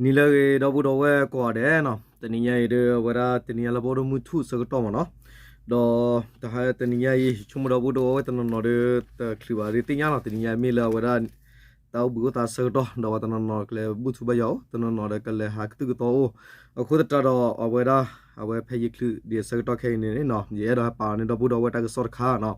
နံၤလၢအဂ့ၤ ဒီပုၢ်ဒီဝဲၢ်ကိးဂၤဒဲးနီၤ, တနံၤညါအံၤဒီး အဝဲဒၣ်တနံၤညါလၢပအိၣ်ဒီးမုၢ်ထူၣ်အဆၢကတီၢ်မ့ၢ်နီၤ, ဒီးတဟါတနံၤညါအံၤ ဆိကမိၣ်ဒီပုၢ်ဒီဝဲၢ်တနီၤနီၤဒီး တချုးဘၣ်ဒီးသ့ၣ်ညါနီၤ, တနံၤညါမ့ၢ်လၢအဝဲဒၣ် တၢ်အိၣ်ဘှံးအိၣ်သါအဆၢကတီၢ် ဒီးပှၤတနီၤနီၤကလဲၤဘူၣ်ထူဘါယွၤအိၣ်, တနီၤနီၤဒီးကလဲၤဟးကသုၣ်ကသီအိၣ်, အဃိသတးဒီး အဝဲဒၣ် အဝဲဖဲယချုးဒံးအဆၢကတီၢ်ခဲအံၤန့ၣ်နီၤ, ယအဲၣ်ဒိးဟဲပာ်အီၤန့ၣ် ဒီပုၢ်ဒီဝဲၢ်တၢ်ကစီၣ်တခါနီၤ,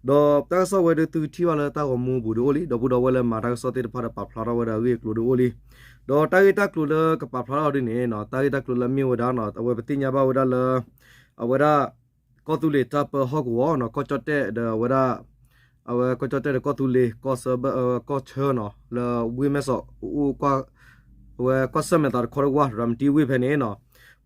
ဒီးတၢ်ကစီၣ်ဝဲဒၣ်သုကထံၣ်ဘၣ်လၢတၢ်ဂီၤမူပူၤဒုးအိၣ်လံ, ဒီပုၢ်ဒီဝဲၢ်လၢမၤတၢ်ကစီၣ်သ့ၣ်တဖၣ်ဒီးပာ်ဖျါထီၣ်ဝဲဒၣ်အဂ့ၢ်အကျိၤဒုးအိၣ်လံ, ဒီးတၢ်ဂ့ၢ်တၢ်ကျိၤလၢကပာ်ဖျါထီၣ်ဒ်န့ၣ်နီၤ, တၢ်ဂ့ၢ်တၢ်ကျိၤလၢမ့ၢ်ဝဲဒၣ်နီၤ, အဝဲပသ့ၣ်ညါဘၣ်ဝဲဒၣ်လၢ အဝဲဒၣ် ကီၢ်သူလ့ၤတၢ်ပၢဟီၣ်ကဝီၤနီၤ, ကီၢ်ကၠီၣ်တဲၣ်ဒီးအဝဲဒၣ် အဝဲကီၢ်ကၠီၣ်တဲၣ်ဒီးကီၢ်သူလ့ၤ ကီၢ်ဆၢ ကီၢ်ဆၢနီၤ, လၢဝ့ၢ်မဲၢ်စီး အဝဲကွၢ်ဆၢၣ်မဲာ်သးတခီတဝၢ် ရၤမတံဝ့ၢ်ဖဲန့ၣ်နီၤ,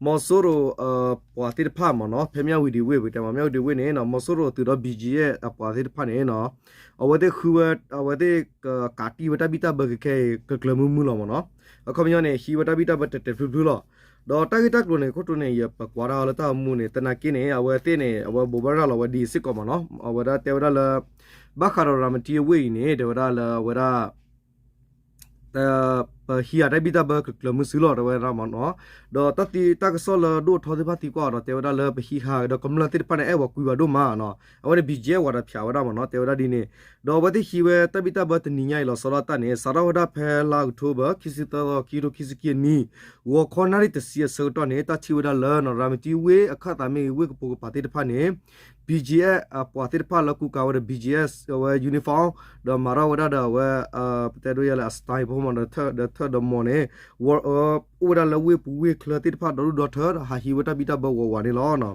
မီၤစိရိၤ ပှၤသ့ၣ်တဖၣ်မ့ၢ်နီၤ, ဖဲမၠၣ်ဝတံၤဝ့ၢ် ပကတဲမ့ၢ်မၠၣ်ဝတံၤဝ့ၢ်န့ၣ်နီၤ, မီၤစိရိၤသုးဒီး ဘီၣ်ကၠံၣ်အဲၣ် အပှၤသ့ၣ်တဖၣ်န့ၣ်နီၤ, အဝဲသ့ၣ်ဃုဝဲ အဝဲသ့ၣ်ကးတံၢ်ဝဲတၢ်ဘံၣ်တၢ်ဘၢကခဲအံၤ ကကျၢၤမုၢ်မုၢ်လီၤမ့ၢ်နီၤ, အခီပညီန့ၣ် ဟံးဝဲတၢ်ဘံၣ်တၢ်ဘၢတဲာ်တဲာ်ဖျုဖျုလီၤ, ဒီးတၢ်ဂ့ၢ်တၢ်ကျိၤန့ၣ် ခိၣ်တိန့ၣ် ယပကွၢ်တၢ်လၢတၢ်ဂီၤမူန့ၣ် သနာ်က့န့ၣ် အဝဲသ့ၣ်န့ၣ် အဝဲဘိးဘၣ်ရၤလီၤဝဲဒ်စ့ၢ်ကီးမ့ၢ်နီၤ, အဝဲဒၣ်တဲဝဲဒၣ်လၢ ဘၣ်ဃးဒီးရၤမတံအဝ့ၢ်အံၤန့ၣ် တဲဝဲဒၣ်လၢအဝဲဒၣ် ပဟံးအတၢ်ဘံၣ်တၢ်ဘၢကကျၢၤမုၢ်စုလီၤ တဲဝဲဒၣ်မ့ၢ်နီၤ, ဒီးတၢ်သံတၢ်ကစီၣ်လၢဒိၣ်ထီသ့ၣ်တဖၣ်သံကွၢ်ဒီး တဲဝဲဒၣ်လၢပဟံးဃာ်ဒီးကမျၢၢ်သ့ၣ်တဖၣ်န့ၣ် အဲၣ်ဝဲကွံာ်ဝဲဒိၣ်မးနီၤ, အဝဲန့ၣ် ဘီၣ်ကၠံၣ်အဲၣ် ဝဲဒီးဖျါဝဲဒၣ်မ့ၢ်နီၤ, တဲဝဲဒၣ်ဒ်န့ၣ်, ဒီးအဝဲသ့ၣ်ဟံးဝဲတၢ်ဘံၣ်တၢ်ဘၢတနံၤညါအံၤလီၤဆီဒၣ်တၢ်န့ၣ် စးထီၣ်ဝဲဒၣ်ဖဲလါအီးကထိဘၢၣ် ခံဆံသၢသီ ခံကထိခံဆံခံအနံၣ် ဂီၤခီနၣ်ရံၣ်တဆံအဆၢကတီၢ်န့ၣ် တၢ်ထံၣ်ဝဲဒၣ်လၢနီၤ ရၤမတံဝ့ၢ်အခၢၣ်သးမ့ၢ်ဂ့ၤ ဝ့ၢ်ကပိာ်ကပၤသ့ၣ်တဖၣ်န့ၣ် ဘီၣ်ကၠံၣ်အဲၣ် အပှၤသ့ၣ်တဖၣ်လၢကူကၤဝဲဒီး ဘီၣ်ကၠံၣ်အဲၣ် အဝဲ uniform ဒီးမၤထီၣ်ဝဲဒၣ်ဒီးအဝဲ ပတဲဒိယဲလဲၣ် အ style ဖိမ့ၢ်ဒီးထၢၣ်ဒီးမီၤန့ၣ် အိၣ်ဝဲဒၣ်လၢဝ့ၢ်ပူၤဝ့ၢ်ချၢသ့ၣ်တဖၣ်ဒီဒူၣ်ဒီထၢဒီး ဟးဟံးဝဲတၢ်ဘံၣ်တၢ်ဘၢဝးဝးန့ၣ်လီၤ.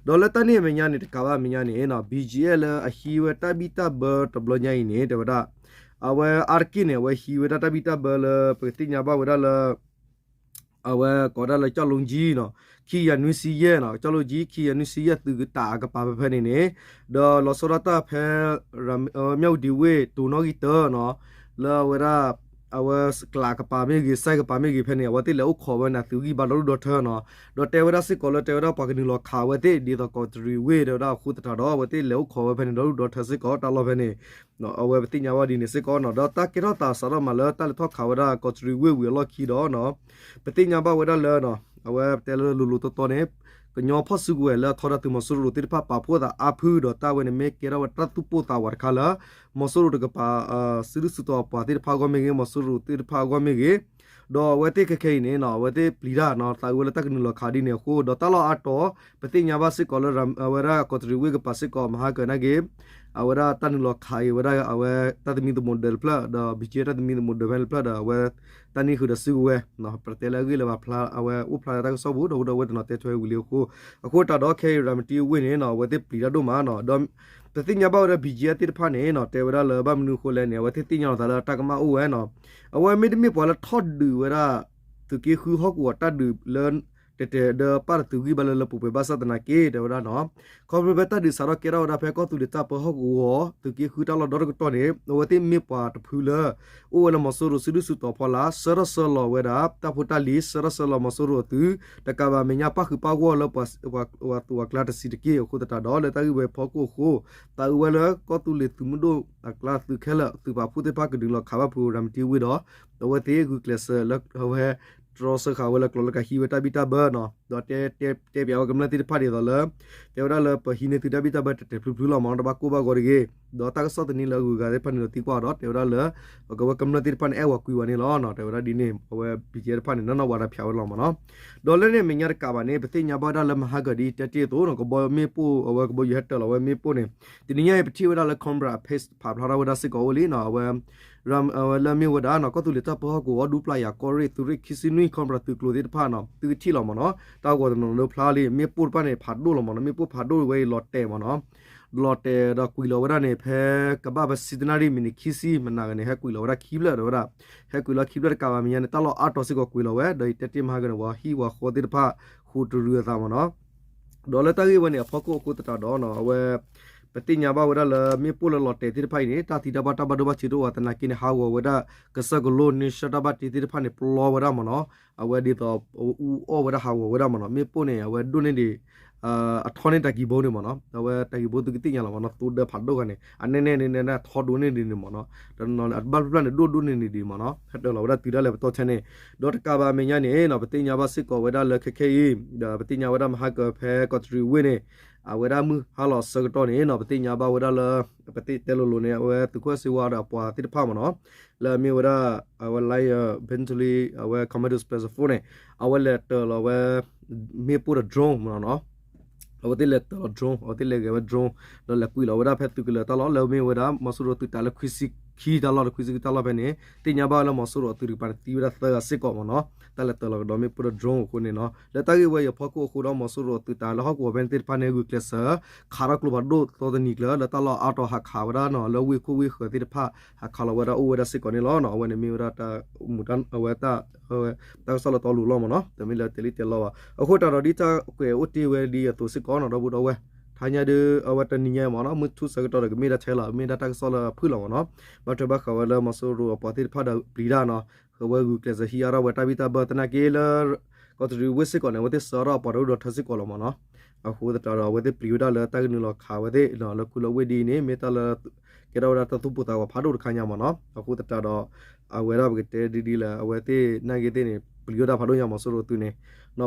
ဒီးလၢတၢ်န့ၣ်အမဲာ်ညါန့ၣ် တကးဘၣ်အမဲာ်ညါန့ၣ်နီၤ ဘီၣ်ကၠံၣ်အဲၣ်လၢအဟံးဝဲတၢ်ဘံၣ်တၢ်ဘၢတဘျီညါအံၤန့ၣ် တဲဝဲဒၣ် အဝဲအါတက့ၢ်န့ၣ် အဝဲဟံးဝဲဒၣ်တၢ်ဘံၣ်တၢ်ဘၢလၢ ပကသ့ၣ်ညါဘၣ်ဝဲဒၣ်လၢ အဝဲကိးဒၣ်လၢကၠီၣ်လိကၠံနီၤ ခံကယၤနွံဆံယဲၢ်နီၤ ကၠီၣ်လိကၠံ ခံကယၤနွံဆံယဲၢ်သုးကတးအကပၤဖဲဖဲန့ၣ်န့ၣ် ဒီးလီၤဆီဒၣ်တၢ်ဖဲ မၠၣ်ဝတံၤဝ့ၢ်တိၤနီၣ်ဂံၢ်တၢနီၤ လၢအဝဲဒၣ် အဝဲကျးကပၤမ့ၢ်ဂ့ၤ စဲကပၤမ့ၢ်ဂ့ၤဖဲန့ၣ် အဝဲသ့ၣ်လဲၤအိၣ်ခိးဝဲန့ၣ် သုးဂံၢ်ဘါဒီဒူၣ်ဒီထၢနီၤ ဒီးတဲဝဲဒၣ်စ့ၢ်ကီးလၢတဲဝဲဒၣ်ပှၤကနုာ်လီၤခးဝဲသ့ၣ် ဒ်သိးကီးတရံးဝ့ၢ် တဲဝဲဒၣ်အဃိသတးဒီး အဝဲသ့ၣ်လဲၤအိၣ်ခိးဝဲဖဲန့ၣ်ဒီဒူၣ်ဒီထၢစ့ၢ်ကီးတၢ်လီၢ်ဖဲန့ၣ် အဝဲပသ့ၣ်ညါဘၣ်ဒ်န့ၣ်စ့ၢ်ကီးနီၤ ဒီးတၢ်ကဲထီၣ်သးစးထီၣ်မးလၢတၢ်လဲၤထီၣ်ခးဝဲဒၣ်ကီးတရံးဝ့ၢ်ဝံၤအလီၢ်ခံဒီး ပသ့ၣ်ညါဘၣ်ဝဲဒၣ်လၢ အဝဲပတဲလၢလိၤလိၤတီတီန့ၣ် ကညီဖီၣ်စုကဝဲၤလၢအထီဒါသုးမီၤစိရိၤသ့ၣ်တဖၣ်ပာ်ဖှိၣ်သးအါဖုဒီးတၢ်ဝဲန့ၣ်မ့ၢ်ကဲထီၣ်ဝဲတၢ်သူၣ်ပိၢ်သးဝးတခါလၢ မီၤစိရိၤတကပၤ စုဒုၣ်စုတီၤပှၤသ့ၣ်တဖၣ်အဂီၢ်မ့ၢ်ဂ့ၤ မီၤစိရိၤသ့ၣ်တဖၣ်အဂီၢ်မ့ၢ်ဂ့ၤ ဒီးအဝဲသ့ၣ်ခဲခဲအံၤန့ၣ်နီၤ အဝဲသ့ၣ်ပျံၤတၢ်နီၤ သးဝဲလၢတၢ်ကနုာ်လီၤခးဒ်န့ၣ်အဃိ ဒီးတၢ်လီၢ်အါတီၤ ပသ့ၣ်ညါဘၣ်စ့ၢ်ကီးလၢ အဝဲဒၣ်ကီးတရံးဝ့ၢ်ကပၤစ့ၢ်ကီး မဟါကၢၣ်နာ်က့ အဝဲဒၣ်တၢ်နုာ်လီၤခးအံၤဝဲဒၣ်အဝဲ တၢ်သမံသမိးဒၢးတဖျၢၣ် ဒီး ဘီၣ်ကၠံၣ်အဲၣ် တၢ်သမံသမိးဒၢးဖဲန့ၣ်တဖျၢၣ်ဒီး အဝဲ တၢ်န့ၢ်ဃုာ်ဒီးစုကဝဲၤ ပတဲလၢအဂ့ၢ်လၢပာ်ဖျါ အဝဲအိၣ်ဖျါလၢတၢ်ကစီၣ်ပူၤ ဒီပုၢ်ဒီဝဲၢ်တနီၤတဲထွဲဝံၤလံအဃိ အဃိသတးဒီးခဲအံၤ ရၤမတံဝ့ၢ်န့ၣ်နီၤ အဝဲသ့ၣ်ပျံၤတၢ်ဒိၣ်မးနီၤ ဒီး ပသ့ၣ်ညါဘၣ်ဝဲဒၣ် ဘီၣ်ကၠံၣ်အဲၣ် သ့ၣ်တဖၣ်န့ၣ်နီၤ တဲဝဲဒၣ်လၢဘၣ်မနုၤအဃိလဲၣ်န့ၣ် အဝဲသ့ၣ်သ့ၣ်ညါလီၤသးလၢတၢ်ကမၣ်အိၣ်ဝဲနီၤ အဝဲမ့တမ့ၢ်ပှၤလၢထီၣ်ဒုးဝဲဒၣ် သုးက့ဃုဟီၣ်ကဝီၤတၢ်ဒုးလၢ တဲာ်တဲာ်ဒီးပၣ်တသုးဂံၢ်ဘါလၢလၢပှဲၤပှဲၤ ဘၣ်ဆၣ်သနာ်က့ တဲဝဲဒၣ်နီၤ ခီဖျိဖဲတၢ်ဒုးစးထီၣ်ကဲထီၣ်ဝဲဒၣ်ဖဲကီၢ်သူလ့ၤတၢ်ပၢဟီၣ်ကဝီၤ သုးက့ဃုတၢ်လီၢ်ဒီတကတီၢ်န့ၣ် အဝဲသ့ၣ်မ့ၢ်ပှၤတဖုလၢ အိၣ်ဝဲလၢမီၤစိရိၤစုဒုၣ်စုတီၤဖီလာ် ဆှၢထီၣ်ဆှၢလီၤဝဲဒၣ် တၢ်ဖိတၢ်လံၤ ဆှၢထီၣ်ဆှၢလီၤမီၤစိရိၤအသုး တကးဘၣ်မဲာ်ညါပၣ်ဃုာ်ပၣ်ဂီၢ်လၢ ပှၤသူၣ်အကျါတဆံးတက့ၢ် အဃိသတးဒီး လၢတၢ်ဂ့ၢ်ဝဲအဖီခိၣ်အဃိ သးအုးဝဲလၢကီၢ်သူလ့ၤသုးမုၢ်ဒိၣ်အကျါ သုးခဲလၢာ် သုးပာ်ဖှိၣ်သ့ၣ်တဖၣ်ကဒုးလီၤခးဘၣ်ဖုးရၤမတံဝ့ၢ်ဒီး အဝဲသ့ၣ်ဂုာ်ကျဲးစၢးလၢအဝဲ တြီဆၢဃာ်ဝဲလၢကျိၤလၢကဟံးဝဲတၢ်ဘံၣ်တၢ်ဘၢနီၤ ဒီးတဲပျးဝဲကမျၢၢ်သ့ၣ်တဖၣ်ဒ်သိးလၢ တဲဝဲဒၣ်လၢပဟံးန့ၢ်သုတၢ်ဘံၣ်တၢ်ဘၢတဲာ်တဲာ်ဖျုဖျုလီၤမး တဘၣ်ကိၢ်ဘၣ်ဂီၤတဂ့ၤ ဒီးတၢ်ကစီၣ်သန့လၢအဂုၤအဂၤသ့ၣ်တဖၣ်န့ၣ်ဒီးသံကွၢ်ဒီး တဲဝဲဒၣ်လၢ ပကဝဲကမျၢၢ်သ့ၣ်တဖၣ်န့ၣ် အဲၣ်ဝဲကွံာ်ဝဲန့ၣ်လီၤ. တဲဝဲဒၣ်ဒ်န့ၣ် အဝဲ ဘီၣ်ကၠံၣ်အဲၣ် တဖၣ်န့ၣ် နီၢ်နီၢ်ဝဲဒၣ်ဖျါဝဲလီၤမးနီၤ. ဒီးလၢန့ၣ်အမဲာ်ညါတကးဘၣ်န့ၣ် ပသ့ၣ်ညါဘၣ်ဝဲဒၣ်လၢမဟါကၢၣ်ဒ်တဲတ့ၢ်အသိးနီၤ ကဘီမ့ၣ်ပိၢ် အဝဲကဘီယူၤဟဲတၢၤလီၤဝဲမ့ၣ်ပိၢ်န့ၣ် တနံၤညါအံၤ ပထံၣ်ဝဲဒၣ်လၢ Cobra အ page ဖးဖျါထီၣ်ဝဲဒၣ်စ့ၢ်ကီးအိၣ်လံနီၤ အဝဲ အဝဲလၢမ့ၢ်ဝဲဒၣ်နီၤ ကီၢ်သူလ့ၤတၢ်ပၢဟီၣ်ကဝီၤ ဒူပျၢ်ယၤ ကီၢ်ရ့ၣ် သုးရ့ၣ်ခံဆံနွံ Cobra သုးကျိၤသ့ၣ်တဖၣ်နီၤ သုကထံၣ်လီၤမးနီၤ တၢ်ဂီၤတနီၤနီၤလၢဖျါလံ မ့ၣ်ပိၢ်တဖၣ်န့ၣ် ဖးဒိၣ်လီၤမးနီၤ မ့ၣ်ပိၢ်ဖးဒိၣ်ဝဲအံၤလီၤတဲာ်မးနီၤ လီၤတဲာ်ဒီးကွံာ်လီၤဝဲဒၣ်န့ၣ် ဖဲကဘၣ်ဖဲဆံတနၣ်ရံၣ်မံးနံးခံဆံ မနၤဂၤန့ၣ် ဟဲကွံာ်လီၤဝဲဒၣ်ခံဖျၢၣ်ဒီးဝဲဒၣ် ဟဲကွံာ်လီၤခံဖျၢၣ်တကးဘၣ်မဲာ်ညါန့ၣ် တၢ်လီၢ်အါတီၤစ့ၢ်ကီးကွံာ်လီၤဝဲ ဒီးယတဲတ့ၢ်မဟါကၢၣ်န့ၣ် ပှၤဟံၣ်ပှၤဃီသ့ၣ်တဖၣ် ဃိးတရံးအသးမးနီၤ ဒီးလၢတၢ်ဂ့ၢ်ဝဲန့ၣ် အဖီခိၣ်အဃိသတးဒီးနီၤ အဝဲ ပသ့ၣ်ညါဘၣ်ဝဲဒၣ်လၢ မ့ၣ်ပိၢ်လၢလီၤတဲာ်သ့ၣ်တဖၣ်အံၤန့ၣ် တၢ်သံတၢ်ဘၣ်တၢ်ဘၣ်ဒိဘၣ်ထံးတအိၣ်သနာ်က့န့ၣ် ဟးဂီၤဝဲဒၣ် ကစၢၢ်ကလိ နၢ်ဆၢတၢ်ဘၣ်တ့သ့ၣ်တဖၣ်န့ၣ် ပျီဝဲဒၣ်မးနီၤ အဝဲဒ်သိး အူအီၣ်ဝဲဒၣ်ဟးဂီၤဝဲဒၣ်မးနီၤ မ့ၣ်ပိၢ်န့ၣ် အဝဲဒိၣ်န့ၢ်ဒံး အထီန့ၢ်တၢ်ကံၢ်ဘိန့ၣ်မ့ၢ်နီၤ, အဝဲတၢ်ကံၢ်ဘိသုကသ့ၣ်ညါလီၤမ့ၢ်နီၤ, သိဒၢဖးဒိၣ်ဂၤန့ၣ် အနဲၣ်နဲၣ်န့ၣ် အထီဒိၣ်န့ၢ်ဒံးန့ၣ်မ့ၢ်နီၤ, တနီၤန့ၣ် အဘၣ်ဖျၢၣ်န့ၣ် ဒိၣ်ဒိၣ်န့ၢ်န့ၣ်ဒံးမ့ၢ်နီၤ, ဟဲတၢၤလီၤဝဲဒၣ်တုၤဒၣ်လဲာ်ပတီၢ်ဆဲန့ၣ်, ဒီးတကးဘၣ်အမဲာ်ညါန့ၣ်နီၤ, ပသ့ၣ်ညါဘၣ်စ့ၢ်ကီးဝဲဒၣ်လၢခဲခဲအံၤ ဒီးပသ့ၣ်ညါဝဲဒၣ်မဟါကၢၤဖဲကီးတရံးဝ့ၢ်န့ၣ် အဝဲဒၣ်မုၢ်ဟါလီၤအဆၢကတီၢ်န့ၣ်နီၤ, ပသ့ၣ်ညါဘၣ်ဝဲဒၣ်လၢ ပသ့ၣ်တဲလိၤလိၤန့ၣ် အဝဲသုးခိၣ်စ့ဝါဒီးအပှၤသ့ၣ်တဖၣ်မ့ၢ်နီၤ, လၢအမ့ၢ်ဝဲဒၣ် အဝဲ Lion Bentley အဝဲ Commando Special Force န့ၣ် အဝဲလဲၤတၢၤလီၤဝဲ မ့ၣ်ပိၢ်ဒီး drone မ့ၢ်နီၤ, အဝဲသ့ၣ်လဲၤတၢၤလီၤ drone, အဝဲသ့ၣ်လဲၤဂဲၤဝဲ drone ဒီးလဲၤကွံာ်လီၤဝဲဒၣ်ဖဲသုးကလၢၤတၢ်လီၢ် လၢအမ့ၢ်ဝဲဒၣ် မီၤစိရိၤသုးတၢ်လၢခွံဆံခံတၢ်လီၢ်ဒီး ခွံဆံခံတၢ်လီၢ်ဖဲန့ၣ် သ့ၣ်ညါဘၣ်ဝဲလၢမီၤစိရိၤအသုးတကပၤန့ၣ်သံဝဲဒၣ်သၢဂၤစ့ၢ်ကီးမ့ၢ်နီၤ, တၢ်လဲၤတၢၤလီၤကဒီးမ့ၣ်ပိၢ်ဒီး drone အဃိန့ၣ်နီၤ, လၢတၢ်ဂ့ၢ်ဝဲအံၤအဖီခိၣ်အဃိဒီး မီၤစိရိၤအသုးတၢ်လၢဟီၣ်ကဝီၤဖဲန့ၣ်သ့ၣ်တဖၣ်န့ၣ် ဂုာ်ကျဲးစၢး ခးထီၣ်ကျိဖးဒိၣ်သီတနံၤကျၢၤ လၢတၢ်လီၢ်အါတီၤဟးခးဝဲဒၣ်နီၤ လၢဝ့ၢ်ဃၢၤသ့ၣ်တဖၣ် ဟးခးလီၤဝဲဒၣ်အိၣ်ဝဲဒၣ်စ့ၢ်ကီးန့ၣ်လီၤနီၤ, အဝဲန့ၣ်မ့ၢ်ဝဲဒၣ် အဝဲ တၢ်ကစီၣ်လၢတီလိၤလီၤမ့ၢ်နီၤ, တမ့ၢ်လၢတဲလံတဲလီဘၣ်, အဃိတၢ်ဒီး ဒ်တၢ်ကွဲးအိၣ်တ့ၢ်ဝဲဒ်အသိးစ့ၢ်ကီးနီၤ ဒီပုၢ်ဒီဝဲၢ်, ထါညါဒုး အဝဲတနံၤညါမ့ၢ်နီၤ မုၢ်ထူၣ်ဆၢကတီၢ်ဒီးကမ့ၢ်ဒၣ်ထဲလီၤ မ့ၢ်ဒၣ်တၢ်ကစီၣ်လၢအဖုၣ်လီၤမ့ၢ်နီၤ, ဘၣ်ထွဲဘၣ်ဃးဝဲလၢမီၤစိရိၤအပှၤသ့ၣ်တဖၣ်ဒီးပျံၤတၢ်နီၤ, အဝဲဂုာ်ကျဲးစၢးဟံးအါထီၣ်ဝဲတၢ်ဘံၣ်တၢ်ဘၢသနာ်က့လၢ ကီးတရံးဝ့ၢ်စ့ၢ်ကီးန့ၣ် အဝဲသ့ၣ်ဆှၢအါထီၣ်အပှၤဒီဒူၣ်ဒီထၢစ့ၢ်ကီးလီၤမ့ၢ်နီၤ, အဃိသတးဒီး အဝဲသ့ၣ်ပျံၤဝဲဒၣ်လၢတၢ်ကနုာ်လီၤခးဝဲသ့ၣ် လၢခူလၢဝ့ၢ်ဒ်အံၤန့ၣ် မ့ၢ်တၢ်လၢ ကဲထီၣ်ဝဲဒၣ်တၢ်သူၣ်ပိၢ်သးဝးဖးဒိၣ်တခါညါမ့ၢ်နီၤ, အဃိသတးဒီး အဝဲဒၣ်ပကတဲဒ်ဒ်လဲၣ် အဝဲသ့ၣ်နာ်က့သ့ၣ်န့ၣ် ပျံၤဝဲဒၣ်ဖးဒိၣ်ညါမီၤစိရိၤသုးန့ၣ်,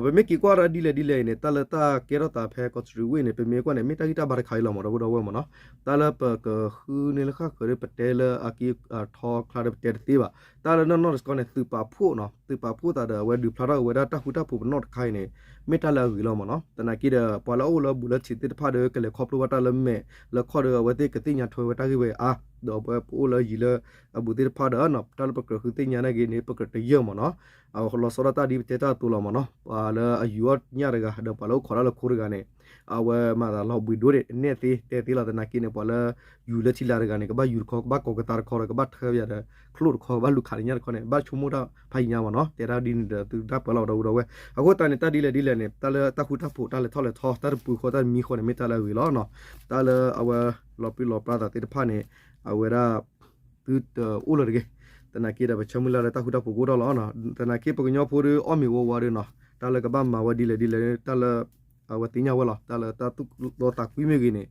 ပမ့ၢ်က့ၤကွၢ်ဒၣ်ဒ်လဲၣ်ဒ်လဲၣ်အံၤန့ၣ် တၢ်လၢတၢ်ကဲထီၣ်သးဖဲကီးတရံးဝ့ၢ်န့ၣ် ပမ့ၢ်ကွၢ်န့ၣ် မ့ၢ်တၢ်ဂံၢ်တၢ်ဘါတခါအံၤလီၤမ့ၢ်ဒီပုၢ်ဒီဝဲၢ်မ့ၢ်နီၤ, တၢ်လၢပကဃုန့ၢ်လၢဃၣ်ဃၢၤဒီး ပတဲလၢအက့အထီအကျါဒီးပတဲတသ့ဘၣ်, တၢ်လၢနီၢ်နီၢ်တစကီန့ၣ် သုးပာ်ဖှိၣ်နီၤ သုးပာ်ဖှိၣ်သးဒီး အဝဲဒုးဖျါထီၣ်ဝဲဒၣ်တၢ်ဃူတၢ်ဖိးပနီၣ်တခါအံၤန့ၣ် မ့ၢ်တၢ်လၢအဂ့ၤလီၤမ့ၢ်နီၤ, သနာ်က့ဒီး ပှၤလၢအအိၣ်လၢဘူးလၢထံးသ့ၣ်တဖၣ်ဒီး ကလဲၤခီဖျိဘၣ်တၢ်လၢမဲာ်လၢခီၣ်ဒီး အဝဲသ့ၣ်ကသ့ၣ်ညါထွဲဝဲတၢ်ဂ့ၢ်ဝဲအါ, ဒီးပဝဲပအိၣ်လၢယံၤလၢအဘူးသ့ၣ်တဖၣ်ဒီး တၢ်လၢပကြၢးဃုသ့ၣ်ညါနာ်က့န့ၣ် ပကြၢးတယၢၢ်မ့ၢ်နီၤ, အလီၤဆီဒၣ်တၢ်ဒ်ပတဲတၢ်အသိးလီၤမ့ၢ်နီၤ, ပှၤလၢအယူၤအီၣ်ညၣ်တဂၤ ဒီးပှၤလၢအိၣ်ခိးတၢ်လၢခိတဂၤန့ၣ် အဝဲမၤသးလီၤဘှံးဒိၣ်န့ၣ် နဲၣ်သ့တဲသ့လီၤ, သနာ်က့န့ၣ် ပှၤလၢယူၤလၢထံလာ်တဂၤန့ၣ် ကဘၣ်ယူၤတခီ ကဘၣ်ကိးကသါတခီဒီး ကဘၣ်ထၢပယၤဒီး ချိၣ်တခီ ကဘၣ်လူၤခးလၢညၣ်တခီန့ၣ် ဘၣ်ဆိကမိၣ်တၢ်ဖးယံၤညါမ့ၢ်နီၤ, တဲတၢ်ဒ်န့ၣ်ဒီး သုတၢ်ပၢလီၤဒီပုၢ်ဒီဝဲၢ်, အဃိသတးန့ၣ် တၢ်ဒ်လဲၣ်ဒ်လဲၣ်န့ၣ် တၢ်လၢတၢ်ဃူတၢ်ဖိး တၢ်လဲၤထီၣ်လဲၤထီ တၢ်တပူၤဃီ တၢ်တမံၤဃီန့ၣ် မ့ၢ်တၢ်လၢအဂ့ၤလီၤနီၤ, တၢ်လၢအဝဲလီၤပျံၤလီၤပျါသးသ့ၣ်တဖၣ်န့ၣ် အဝဲဒၣ် သုတအိၣ်လၢၤတဂ့ၤ, သနာ်က့ဒီး ပဆၢမုၢ်လၢ်လၢတၢ်ဃူတၢ်ဖိးကအိၣ်ထီၣ်လီၤနီၤ, သနာ်က့ပကညီဖိဒီးအီၣ်မ့ၤဝါဝါဒီးနီၤ တၢ်လၢကဘၣ်မၤဝဲဒ်လဲၣ်ဒ်လဲၣ် တၢ်လၢ အဝဲသ့ၣ်ညါဝဲလီၤ, တၢ်လၢတၢ်သူၣ်လီသးကွံမ့ၢ်ဂ့ၤန့ၣ်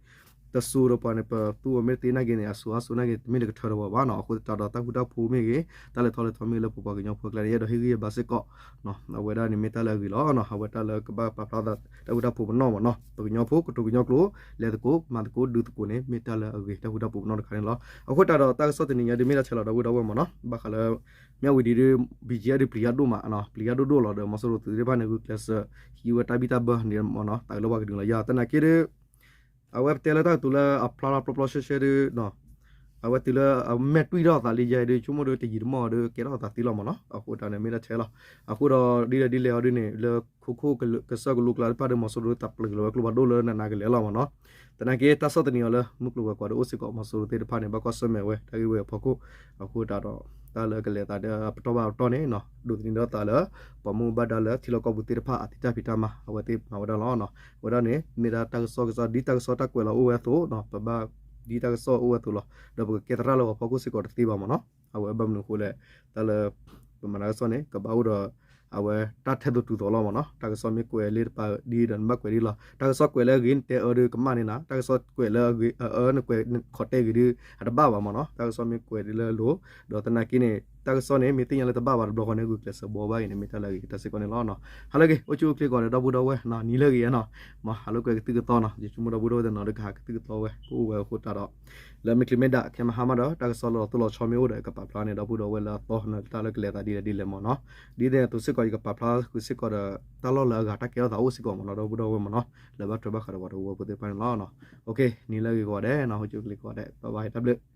တစိၤဒီးပှၤန့ၣ် ပသူအီၤမ့ၢ်တသ့နာ်က့န့ၣ် အစိၤအါစိၤနာ်က့ တမ့ၢ်လၢကထၢဒီးပှၤဘၣ်နီၤ, အဃိသတးဒီးတၢ်ဃူတၢ်ဖိးမ့ၢ်ဂ့ၤ တၢ်လဲၤထီၣ်လဲၤထီမ့ၢ်ဂ့ၤလၢပပှၤကညီဖိကျါန့ၣ် ယအဲၣ်ဒိးဟ့ၣ်ဂံၢ်ဟ့ၣ်ဘါစ့ၢ်ကီး အဝဲဒၣ်န့ၣ်မ့ၢ်တၢ်လၢအဂ့ၤလီၤ, အဝဲတၢ်လၢကဘၣ်ပာ်ဖျါသးတၢ်ဃူတၢ်ဖိးပနီၣ်မ့ၢ်နီၤ, ပကညီဖိကတိၤကညီကျိာ် လဲၤသကိးမၤသကိးဒုးသကိးန့ၣ် မ့ၢ်တၢ်လၢအဂ့ၤတၢ်ဃူတၢ်ဖိးပနီၣ်တခါန့ၣ်လီၤ, အဃိသတးဒီးတၢ်ကစီၣ်တနံၤညါဒုးမ့ၢ်ဒၣ်ထဲလီၤဒီပုၢ်ဒီဝဲၢ်မ့ၢ်နီၤ, ဘၣ်ဃးလၢ မၠၣ်ဝတံၤဒုး ဘံၣ်ကံအါဒုးပျံၤယါဒိၣ်မးနီၤ, ပျံၤယါဒိၣ်ဒိၣ်လီၤဒီး မီၤစိရိၤသုးသ့ၣ်တဖၣ်န့ၣ် ဂုာ်ကျဲးစၢး ဟံးဝဲတၢ်ဘံၣ်တၢ်ဘၢန့ၣ်မ့ၢ်နီၤ, တၢ်ကလၢပှၤကဒုးလီၤယါ သနာ်က့ဒီး အဝဲပတဲလၢတၢ်ကတိၤလၢအဖျါလီၤပျီပျီရှဲရှဲဒီး အဝဲတုၤလၢအမဲာ်တွံၢ်ထီၣ်သးလံယဲဒီး ဆိကမိၣ်ဒီးတယံာ်တမီၢ်ဒီး ကဲထီၣ်သးသ့လီၤမ့ၢ်နီၤ, အဃိတၢ်န့ၣ်မ့ၢ်ဒၣ်ထဲလီၤ, အဃိဒီးဒ်လဲၣ်ဒ်လဲၣ်အီၤဒုးန့ၣ် လၢခိခိၣ်ကစၢၢ်ကလိကျါတဖၣ်ဒီး မီၤစိရိၤတၢ်ပျုၤကလီၤဝဲကျိဖးဒိၣ်လၢနးနးကလဲာ်လီၤမ့ၢ်နီၤ, သနာ်က့တၢ်ဆီၣ်သနံးအီၤလၢ မုၢ်ကျိၤဝဲၤကွာ်ဒီးအိၣ်စ့ၢ်ကီး မီၤစိရိၤသ့ၣ်တဖၣ်န့ၣ် ဘၣ်ကွၢ်ဆၢၣ်မဲာ်ဝဲတၢ်ဂ့ၢ်ဝဲအဖီခိၣ်, အဃိတၢ်ဒီး တၢ်လၢကလဲၤသးဒီးပတီၢ်ဘၣ်ပတီၢ်န့ၣ် ဒိးသန့ၤဒီးသးလၢ ပှၤမူဘၣ်ဒါလၢထံလီၢ်ကီၢ်ပူၤသ့ၣ်တဖၣ်အတံာ်တၢ်ဖံးတၢ်မၤ အဝဲသ့ၣ်မၤဝဲဒၣ်လီၤ, အဝဲဒၣ်န့ၣ် မ့ၢ်ဒၣ်တၢ်ကစီၣ်ကစီၣ် ဒ်တၢ်ကစီၣ်တၢ်ကွဲးလီၤအိၣ်ဝဲအသိး ပဘၣ်ဒ်တၢ်ကစီၣ်အိၣ်ဝဲအသိးလီၤ, ဒီးပကကဲသရၣ်လၢပှၤဖီခိၣ်စ့ၢ်ကီးတသ့ဘၣ်မ့ၢ်နီၤ, အဝဲဘၣ်မနုၤအဃိလဲၣ်, တၢ်လၢ ပမၤတၢ်ကစီၣ်န့ၣ် ကဘၣ်အိၣ်ဒီး အဝဲတၢ်ထဲသိးတုၤသိးလီၤမ့ၢ်နီၤ, တၢ်ကစီၣ်မ့ၢ်ကွဲးလၢတပၤဒ်ဒီးနဘၣ်ကွဲးဒ်လီၤ, တၢ်ကစီၣ်ကွဲးလၢအဂ့ၤနတဲအၢဒုးကမၣ်န့ၣ်နၤ, တၢ်ကစီၣ်ကွဲးလၢအဂ့ၤအအၢနကွဲးခီတဲဂ့ၤဒုး အတဘၣ်ဘၣ်မ့ၢ်နီၤ, တၢ်ကစီၣ်မ့ၢ်ကွဲးဒ်လၢအလိၤ, ဒီးသနာ်က့န့ၣ် တၢ်ကစီၣ်န့ၣ် မ့ၢ်သ့ၣ်ညါလၢတဘၣ်ဘၣ်တဘျီဃီန့ၣ် ဂုာ်ကျဲးစၢးဘှီဘၣ်အံၤန့ၣ် မ့ၢ်တၢ်လၢအဂ့ၤကတၢၢ်စ့ၢ်ကီးန့ၣ်လီၤ. ဟါလၢအဂ့ၤ အိၣ်ဆူၣ်အိၣ်ချ့ကိးဂၤဒဲး ဒီပုၢ်ဒီဝဲၢ်နီၤ, နံၤလၢအဂ့ၤနီၤ, မ့ၢ်ဟါလၢကွဲးကသုၣ်ကသီနီၤ, ယဆိကမိၣ်ဒီပုၢ်ဒီဝဲၢ်တနီၤဒီးကဟးကသုၣ်ကသီဝဲ ကအိၣ်ဝဲအဃိတၢ်ဒီး လၢမ့ၢ်ချ့မ့ၢ်ဒၣ် ခဲမဟါမးဒီး တၢ်ကစီၣ်လီၤတိၢ်လီၤဆီမ့ၢ်အိၣ်ဒီး ကပာ်ဖျါန့ၣ် ဒီပုၢ်ဒီဝဲၢ်လၢအသီ နတၢ်လၢကလဲၤသးဒ်လဲၣ်ဒ်လဲၣ်မ့ၢ်နီၤ, ဒ်န့ၣ်အသိးစ့ၢ်ကီး ယကပာ်ဖျါဃုာ်စ့ၢ်ကီးဒီး တၢ်လီၢ်လၢအဂၤတၢ်ကဲထီၣ်သးအိၣ်စ့ၢ်ကီးမ့ၢ်နီၤ ဒီပုၢ်ဒီဝဲၢ်မ့ၢ်နီၤ, လၢဘၣ်ထွဲဘၣ်ဃးဒီးပှၤတဝၢဖိသ့ၣ်တဖၣ်န့ၣ်လီၤ. နံၤလၢအဂ့ၤကိးဂၤဒဲးနီၤ, အိၣ်ဆူၣ်အိၣ်ချ့ကိးဂၤဒဲး bye bye တၢ်ဘျုး